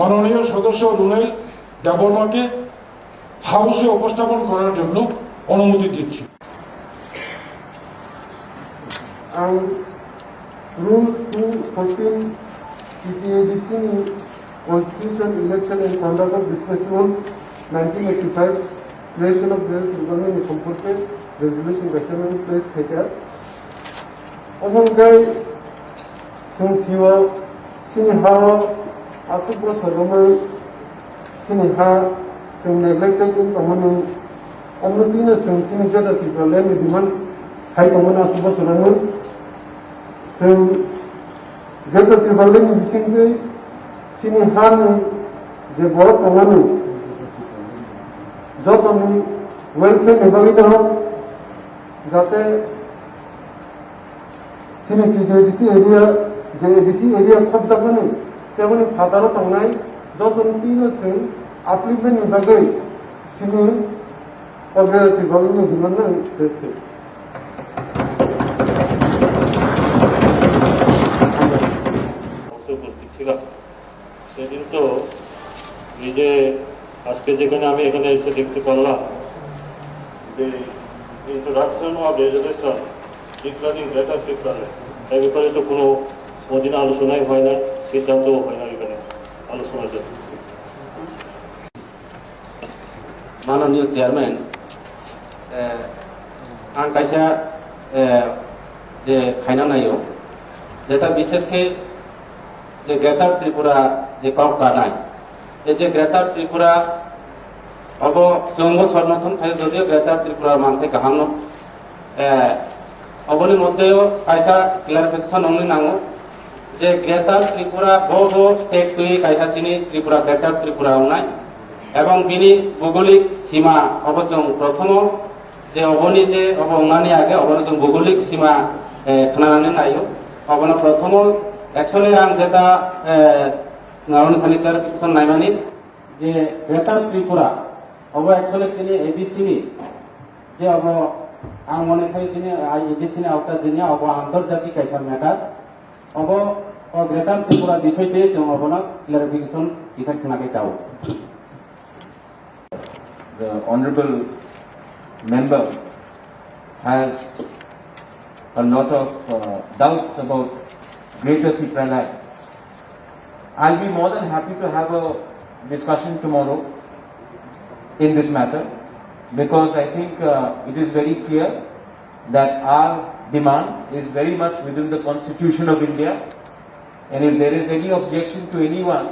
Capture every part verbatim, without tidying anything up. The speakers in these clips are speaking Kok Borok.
মাননীয় সদস্য রুনেল দেববর্মাকে হাউসে উপস্থাপন করার জন্য অনুমতি দিচ্ছি। Ang Rule two fourteen T T A D C ni Constitution, Election and Conduct of Business Rule nineteen eighty-five, Creation of Business Department ni সম্পর্কে resolution kaisa nang pass khaikha. Omo hwnkhe chwng sio chini ha-o aswk bosor romwi chini ha chwng neglected wng tongmani, omo twino chwng chini Greater Tipraland ni demand khai tongmani aswk bosor romwi. Chwng Greater Tipraland ni bisingtwi chini hani je borok tongmani jotoni welfare ni bagwino jate chini T T A D C area, je A D C area khopjakmani, teboni phataro tongnai jotoni twino chwng upliftment ni bagwi chini Congress ni bagwi hinmano ang se se. অবশ্যই উপস্থিত ছিলাম। সেদিন তো এই যে আজকে যেখানে আমি এখানে এসে দেখতে পারলাম যে introduction of resolution declaring Greater Tipraland, এই ব্যাপারে তো কোনো কোনোদিন আলোচনাই হয় না, সিদ্ধান্তও হয় না এখানে আলোচনার জন্য। Mananiyo Chairman, eh, ang kaisa, eh, je khaina naio, jeta bishesh khe je Greater Tripura je kok kanai, ei je Greater Tripura obo chwngbo somorthon khaio, jodio Greater Tripura mankhe kahamno. Eh, oboni moddheo kaisa clarification wngwi nango je Greater Tripura bo bo state twi kaisa chini Tripura, Greater Tripura wngnai, ebong bini bhugolik sima obo chwng prothomo je oboni je obo wngnani age obono chwng bhugolik sima, eh, khnanani naio. Obono prothomo actually ang jeta, eh, naroni thani clarification naimani je Greater Tripura obo actually chini A D C ni je obo ang mone khai chini A D C ni auta jini obo antarjatik kaisa matter. Obo o Greater Tripura bisoi tei chwng obono clarification kisa khna khe chao. The honorable member has a lot of, uh, doubts about Greater Tipraland. I'll be more than happy to have a discussion tomorrow in this matter, because I think, uh, it is very clear that our demand is very much within the Constitution of India, and if there is any objection to anyone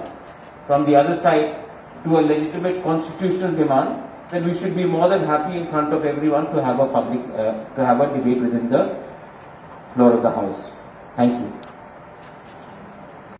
from the other side to a legitimate constitutional demand, then we should be more than happy in front of everyone to have a public, uh, to have a debate within the floor of the House. Thank you.